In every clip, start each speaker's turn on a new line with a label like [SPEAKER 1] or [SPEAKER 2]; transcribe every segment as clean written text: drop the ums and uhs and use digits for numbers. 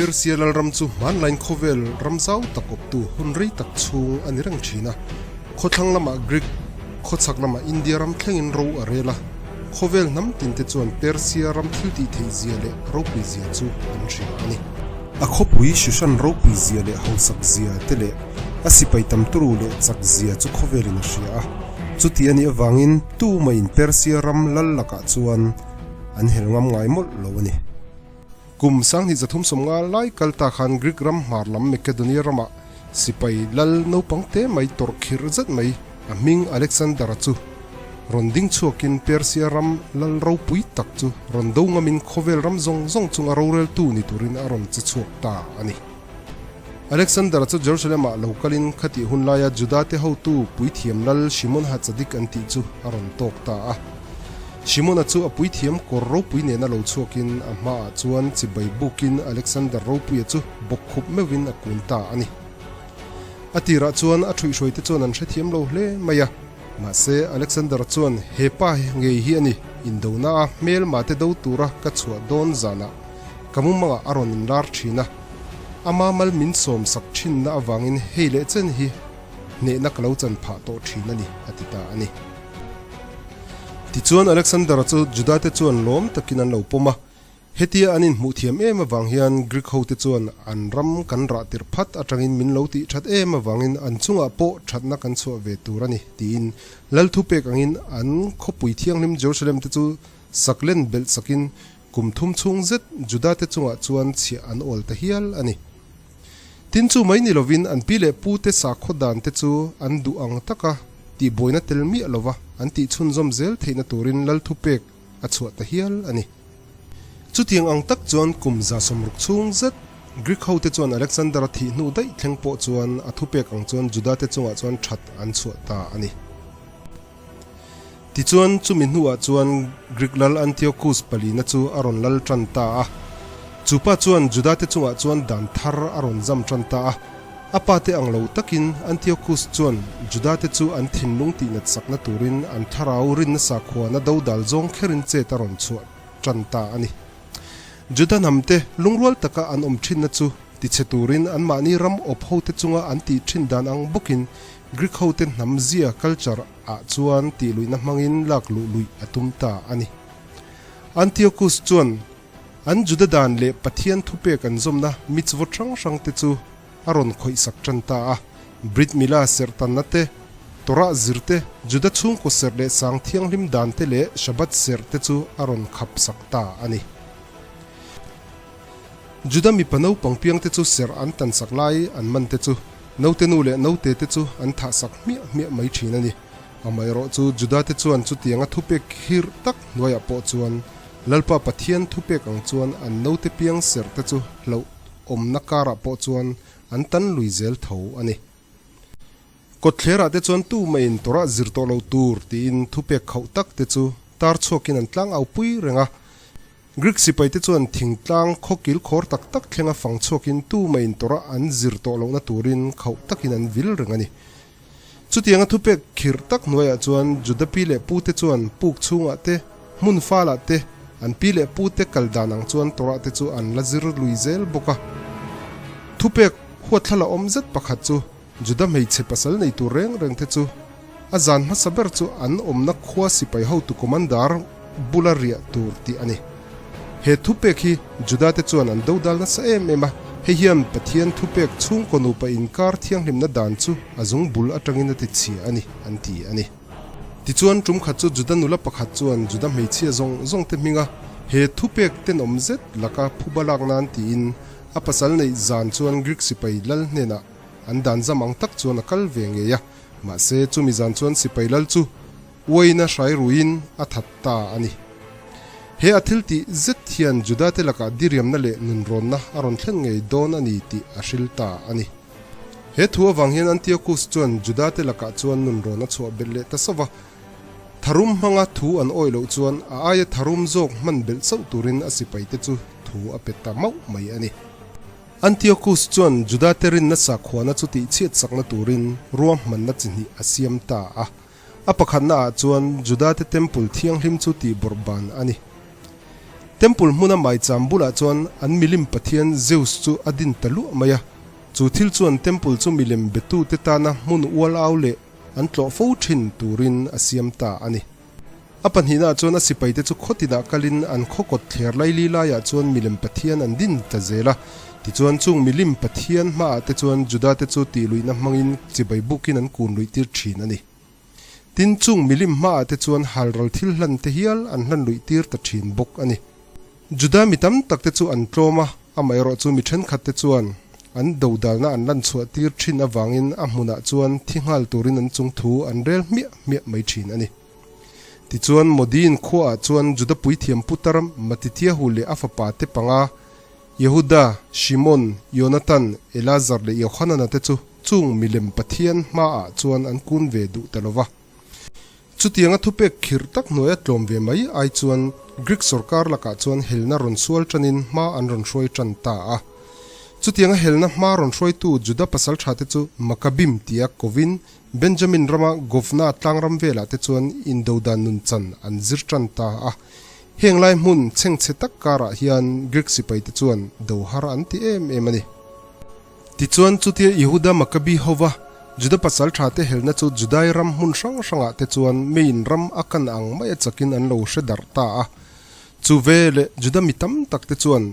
[SPEAKER 1] Persia lalram chu hmanlaiin khawvel ram zau tak awptu hun rei tak chhung a ni reng thin a. Khawthlang lamah Greek, khawchhak lamah India ram thlengin ro a rel a. Khawvel hnam tinte chuan Persia ram thiltih theih zia leh ropui zia chu an hria a ni. A khawpui Shushan ropui zia leh hausak zia te leh a sipai tam turu leh chak zia chu khawvelin a hria a. Chuti a nih avangin tumahin Persia ram lal lakah chuan an hel ngam ngai mawlh lo a ni. Kum 2350 lai kal ta khan Greek ram hmar lam Makedonia ramah sipai lal naupang te mai tawrh khirh zet mai a hming Alexander-a chu rawn ding chhuakin Persia ram lal ropui tak chu rawn do ngamin khawvel ram zawng zawng chunga roreltu ni turin a rawn che chhuak ta a ni. Alexander-a chu Jerusalem-ah lo kalin khatih hun laia Juda-te hotu puithiam lal Shimon HaTzadik an tih chu a rawn tawk ta a. Shimon-a chu a puithiam kawr ropui nena lo chhuakin a hmaah chuan chibai bukin Alexander ropuia chu bawkkhup meuhin a kun ta a ni. A tirah chuan a ṭhuihhruaite chuan an hrethiam lo hle mai a, mahse Alexander-a chuan he pa ngei hi a ni, indona a hmelmate do tura ka chhuah dawn zanah ka mumangah a rawn inlar ṭhin a. Ama mal min sawm sak thinna avangin hei leh chen hi hnehna ka lo chan phah tawh thin a ni, a ti ta a ni. Tichuan Alexander-a chu Juda-te chuan lawm takin an lo pawm a. Hetia an inhmuh thiam em avang hian Greek hote chuan an ram kan rah tirh phat atangin min lo tih that em avangin an chungah pawh thatna kan chhuah ve tur a ni, tiin Lal thupek angin an khawpui thianghlim Jerusalem te chu saklen belh sakin Kum thum chhung zet Judate chungah chuan chhiah an awl ta hial a ni. Tin chu mai ni lovin an pi leh pute sakhaw dante chu an duh ang taka tihbuaina tel miah lova an tihchhunzawm zel theihna turin Lal thupek a chhuah ta hial a ni. Chutiang ang tak chuan kum 60 chhung zet Greek hote chuan Alexander-a thih hnu daih thleng pawh chuan a thupek ang chuan Judate chungah chuan that an chhuah ta a ni. Tichuan, chumi hnuah chuan Grik lal Antiochus palina chu a rawn lal tan ta a. Chu pa chuan Judate chungah chuan dan thar a rawn zam tan ta a. A pate ang lo takin Antiochus chuan Judate chu an thinlung tihnat sakna turin an thlarau rinna sakhuana dodal zawng kherin chet a rawn chhuah tan ta a ni. Juda hnamte lungrual taka an awm thinna chu tichhe turin anmahni ram awp hote chunga an tih thin dan ang bawkin Greek hote hnam zia, culture, ah chuan tih luihna hmangin lak luh luih a tum ta a ni. Antiochus chuan an Juda dan leh Pathian thupek an zawmna mitzvot hrang hrang te chu a rawn khawihsak tan ta a. Brit Milah serhtanna te, Torah zir te, Juda chhungkaw serh leh sang thianghlim dan te leh Shabbat serh te chu a rawn khapsak ta a ni. Juda mipa naupang piangte chu serh an tansak lai an man te chu naute nu leh naute te chu an thahsak hmiah hmiah mai thin a ni. Amaherawh chu Juda te chuan chutianga thupek khirh tak hnuaiah pawh chuan Lalpa Pathian thupek ang chuan an naute piang serh te chu hlauh awmna karah pawh chuan an tan lui zel tho a ni. Kawtthlerah te chuan tu maiin Torah zir tawh lo tur tiin thupek khauh tak te chu tar chhuakin an tlang au pui reng a. Greek sipaite chuan thingtlang khawkil khawr tak tak thlenga fang chhuakin tu maiin Torah an zir tawh lohna turin khauh takin an vil reng a ni. Chutianga thupek khirh tak hnuaiah chuan Juda pi leh pute chuan puk chhungah te, hmun falah te, an pi leh pute kal dan ang chuan Torah te chu an la zir lui zel bawk a. Thupek huatthlala awm zet pakhat chu Juda hmeichhe pasal nei tur reng reng te chu a zan hmasa ber chu an awmna khua sipai hotu commander bula riah tur tih a ni. He thupek hi Juda te chuan an dodal nasa em em a, hei hian Pathian thupek chhungkaw nupa inkar thianghlimna dan chu a zung bul atangin a ti chhia a ni, an ti a ni. Tichuan tum khat chu Juda nula pakhat chuan Juda hmeichhia zawng zawng te hminga he thupek tenawm zet laka phuba lak nan tiin a pasal neih zan chuan Greek sipai lal hnenah an dan zam ang tak chuan a kal ve ngei a, mahse chumi zan chuan sipai lal chu uaina hrai ruiin a that ta a ni. He a thil tih zet hian Judate lakah diriamna leh nunrawnna a rawn thlen ngei dawn a ni tih a hril ta a ni. He thu avang hian Antiochus chuan Judate lakah chuan nunrawn a chhuah belh leh ta sauh va, tharum hmanga thu an awih loh chuan a aia tharum zawk hman belh sauh turin a sipaite chu thu a pe ta mauh mai a ni. Antiochus chuan Judate rinna sakhuana chu tihchhiat sakna turin ruahmanna chi hnih a siam ta a. A pakhatnaah chuan Judate temple thianghlim chu tihbawrh ban a ni. Temple hmuna maicham bulah chuan an milim pathian Zeus chu a din ta luah mai a. Chu thil chuan temple chu milem betute tana hmun ual au leh an tlawh fo thin turin a siam ta a ni. A pahnihnaah chuan a sipaite chu khaw tinah kalin an khaw kawt thler laili laiah chuan milem pathian an din ta zel a. Tichuan chung milim pathian hmaah te chuan Judate chu tihluihna hmangin chibai bukin an kun luih tir thin a ni. Tin, chung milim hmaah te chuan halral thil hlan te hial an hlan luih tir ta thin bawk a ni. Juda mi tam tak te chu an tlawm a, amaherawh chu mi thenkhat te chuan an dodalna an lan chhuah tir thin avangin a hmunah chuan thi nghal turin an chung thu an rel hmiah hmiah mai thin a ni. Tichuan, Modiin khuaah chuan Juda puithiam putar Matithiahu leh a fapa te panga Yehuda, Shimon, Jonathan, Elazar leh Yohanana te chu chung milem Pathian hmaah chuan an kun ve duh ta lo va. Chutianga thupek khirh tak hnuaia tlawm ve mai ai chuan Greek sorkar lakah chuan helna rawn sual tanin hma an rawn hruai tan ta a. Chutianga helna hma rawn hruaitu Juda pasalthate chu Makkabim tia kovin Benjamin rama Govna tlangram velah te chuan indodan nun chan an zir tan ta a. Heng lai hmun chhengchhe tak karah hian Greek sipaite chuan do har an ti em em a ni. Tichuan, chutia Yehuda Makabi hova Juda pasal thate helna chu Judai ram hmun hrang hrangah te chuan meiin ram a kan ang mai a chakin an lo hre darh ta a. Chu ve leh Juda mi tam tak te chuan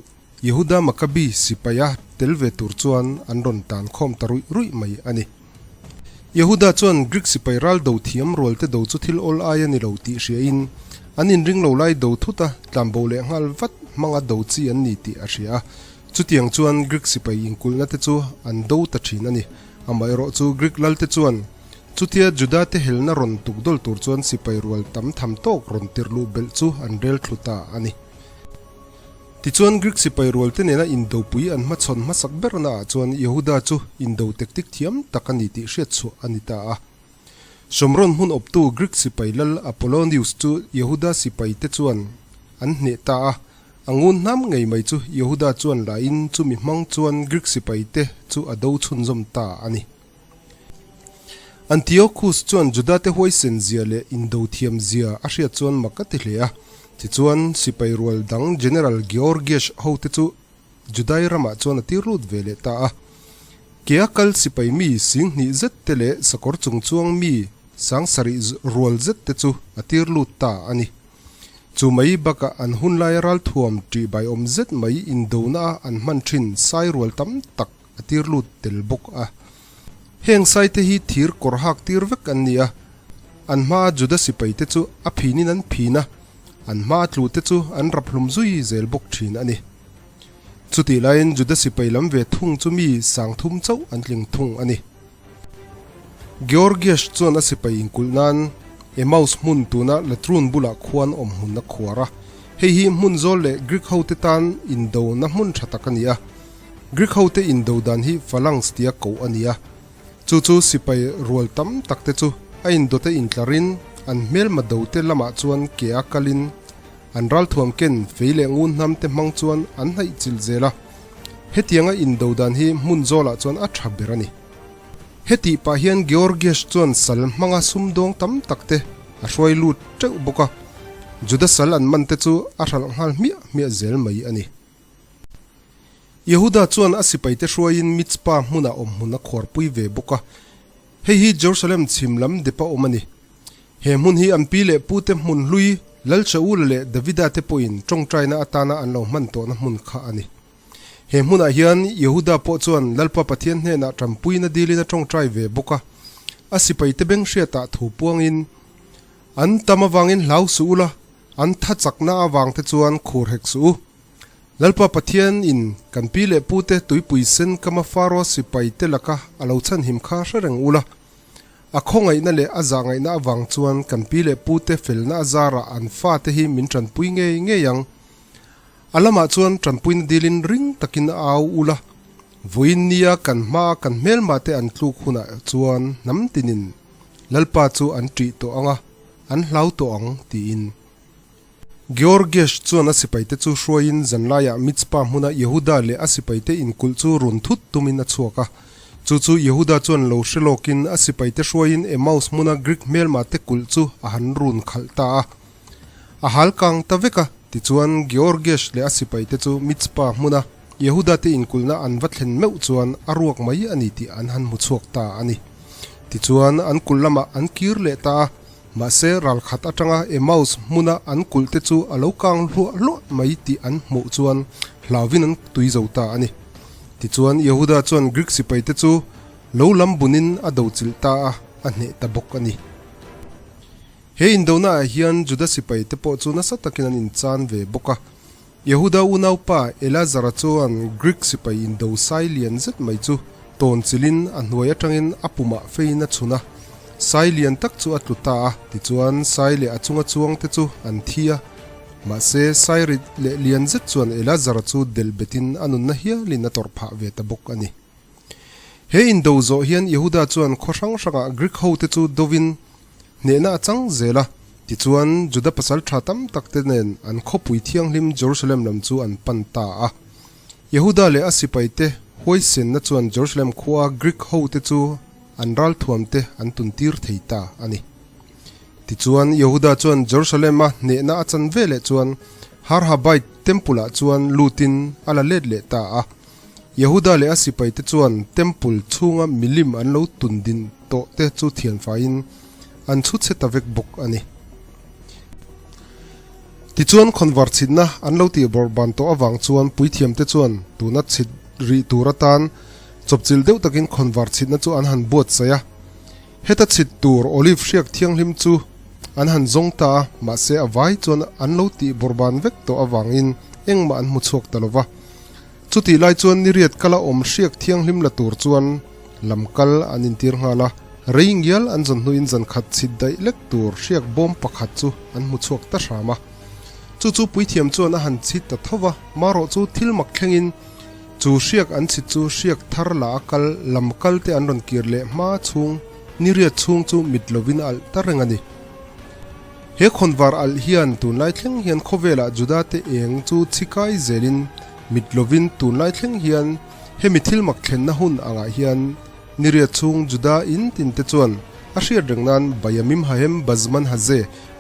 [SPEAKER 1] Yehuda Makabi sipaia tel ve tur chuan an rawn tan khawm ta ruih ruih mai a ni. Yehuda chuan Greek sipai ral do thiam rual te do chu thil awl ai a ni lo tih hriain an inring lo lai do thut a, tlanbo leh nghal vat hmanga do chi an ni tih a hria a. Chutiang chuan Greek sipai inkulhna te chu an do ta thin a ni. Amaherawh chu Greek lalte chuan chutia Juda te helna rawn tuk dawl tur chuan sipai rual tam tham tawk rawn tirh luh belh chu an rel thlu ta a ni. Tichuan Greek sipai rual te nena indopui an hmachhawn hmasak berna ah chuan Yehuda chu indo tactic thiam tak a ni tih hriatchhuah a ni ta a. Shomron hmun awptu Greek sipai lal Apollonius chu Yehuda sipai te chuan an hneh ta a. A ngun hnam ngei mai chu Yehuda chuan lahin chumi hmang chuan Greek sipaite chu a do chhunzawm ta a ni. Antiochus chuan Judate huaisen zia leh indo thiam zia a hriat chuan mak a ti hle a. Tichuan, sipai rual dang General Georgius hote chu Judai ramah chuan a tir lut ve leh ta a. Kea kal sipai mi 2000 zet te leh sakawr chungchuang mi 7000 rual zet te chu a tir lut ta a ni. Chu mai bakah an hunlaia ralthuam ṭih baiawm zet mai indona a an hman ṭhin sai rual tam tak a tir lut tel bawk a. Heng saite hi thir kawr hak tir vek an ni a, an hmaa Juda sipaite chu a phinin an phin a, an hmaa tlute chu an rap hlum zui zel bawk ṭhin a ni. Chutih laiin Juda sipai lam ve thung chu mi 3000 chauh an tling thung a ni. Georgius chuan a sipai inkulh nan Emmaus hmun tuna Latrun bulah khuan awm hmun a khuar a. Hei hi hmun zawl leh Greek hote tan indona hmun tha tak a ni a. Greek hote indo dan hi phalanx tia koh a ni a. Chu chu sipai rual tam tak te chu a indote intlarin an hmelma dote lamah chuan ke a kalin an ralthuam ken fei leh ngun hnam te hmang chuan an hnaih chilh zel a. Hetianga indo dan hi hmun zawlah chuan a tha ber a ni. Hetih pah hian Georgius chuan sal hmanga sumdawng tam tak te a hruai lut teuh bawk a, Juda sal an man te chu a hralh nghal hmiah hmiah zel mai a ni. Yehuda chuan a sipaite hruaiin Mizpah hmunah awm hmun a khuarpui ve bawk a, hei hi Jerusalem chhim lam depa awm a ni. He hmun hi an pi leh pute hmun hlui Lal Shaula leh Davida te pawhin tawngtaina atana an lo hman tawhna hmun kha a ni. He hmunah hian Yehuda pawh chuan Lalpa Pathian hnenah ṭampuina dilin a ṭawngṭai ve bawk a. A sipaite beng hriatah thu puangin, An tam avangin hlau suh ula, an tha chakna avangte chuan khur hek suh u. Lalpa Pathianin kan pi leh pute tuipui sen kama Faro sipaite laka a lo chhanhim kha hre reng ula. A khawngaihna leh a zahngaihna avang chuan kan pi leh pute felna a zarah an fate hi min ṭanpui ngei ngei ang. A lamah chuan ṭanpuina dilin ring takin a au ul a, vawiin nia kan hmaa kan hmelma te an tluk hunah chuan hnam tinin Lalpa chu an ṭih tawh ang a, an hlau tawh ang, tiin. Georgius chuan a sipaite chu hruaiin zanlaiah Mizpah hmuna Yehuda leh a sipaite inkulh chu run thut tumin a chhuak a. Chu chu Yehuda chuan lo hre lawkin a sipaite hruaiin Emmaus hmuna Greek hmelma te kulh chu a han run khalh ta a. A hal kang ta vek a. Tichuan, Georges leh a sipaite chu Mizpa hmuna Yehuda-te inkulhna an va thlen meuh chuan a ruak mai a ni tih an han hmu chhuak ta a ni. Tichuan, an kulh lamah an kir leh ta a, mahse ralkhat atanga Emmaus hmuna an kulhte chu a lo kang hluah hluah mai tih an hmuh chuan hlauvin an tui zo ta a ni. Tichuan, Yehuda chuan Greek sipaite chu lo lam bunin a dochilh ta a, a hneh ta bawk a ni. He indonaah hian Juda sipaite pawh chu nasa takin an inchan ve bawk a. Yehuda unaupa Elazara chuan Greek sipai indo sai lian zet mai chu tawn chilhin a hnuai atangin a pumah feiin a chhun a. Sai lian tak chu a tlu ta a, tichuan sai leh a chunga chuangte chu an thi a. Mahse, sai rit leh lian zet chuan Elazara chu delh betin a nunna hialin a tawrh phah ve ta bawk a ni. He indo zawh hian Yehuda chuan khaw hrang hrangah Greek hote chu dovin Hnehna a chang zel a, tichuan Juda pasal tha tam takte nen an khawpui thianghlim Jerusalem lam chu an pan ta a. Yehuda leh a sipaite huaisenna chuan Jerusalem khua Greek hote chu an ralthuamte an tuntir thei ta a ni. Tichuan Yehuda chuan Jerusalem-a hnehna a chan veleh chuan Har HaBait Temple-ah chuan lutin a la let leh ta a. Yehuda leh a sipaite chuan Temple chhunga milim an lo tun din tawh te chu thianfaiin an chhu chhe ta vek bawk a ni. Tichuan khawnvar chhitna an lo tih bawrh ban tawh avang chuan puithiamte chuan tuna chhit rih tur atan chawpchilh deuh takin khawnvar chhitna chu an han buatsaih a. Heta chhit tur olive hriak thianghlim chu an han zawng ta a, mahse a vai chuan an lo tih bawrh ban vek tawh avangin engmah an hmu chhuak ta lo va. Chutih lai chuan niriat kala awm hriak thianghlim la tur chuan lam kal an intir nghal a, rei ngial an zawn hnuin zan khat chhit daih lek tur hriak bawm pakhat chu an hmu chhuak ta hram a. Chu chu puithiam chuan a han chhit ta tho va, marawh chu thil mak thlengin chu hriak an chhit chu hriak thar la a kal lam kal te an rawn kir leh hma chhung niriat chhung chu mit lovin a alh ta reng a ni. He khawnvar alh hian tunlai thleng hian khawvelah Juda te eng chu chhikai zelin mit lovin tunlai thleng hian hemi thil mak thlenna hun angah hian niriat chhung Juda in tin te chuan a hriat reng nan Bayamim Hahem Bazman Haze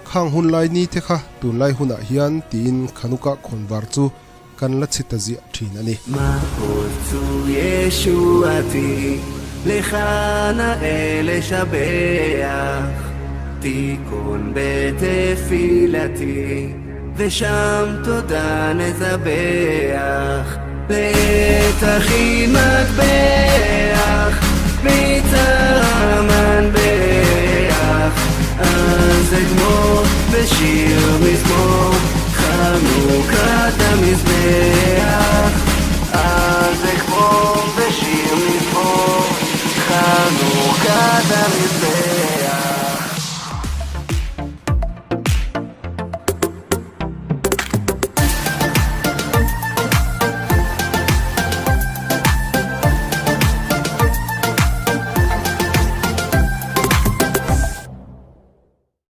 [SPEAKER 1] khang hunlai ni te kha tunlai hunah hian tiin Khanukah khawnvar chu Kan la chhi ta ziah thin a ni.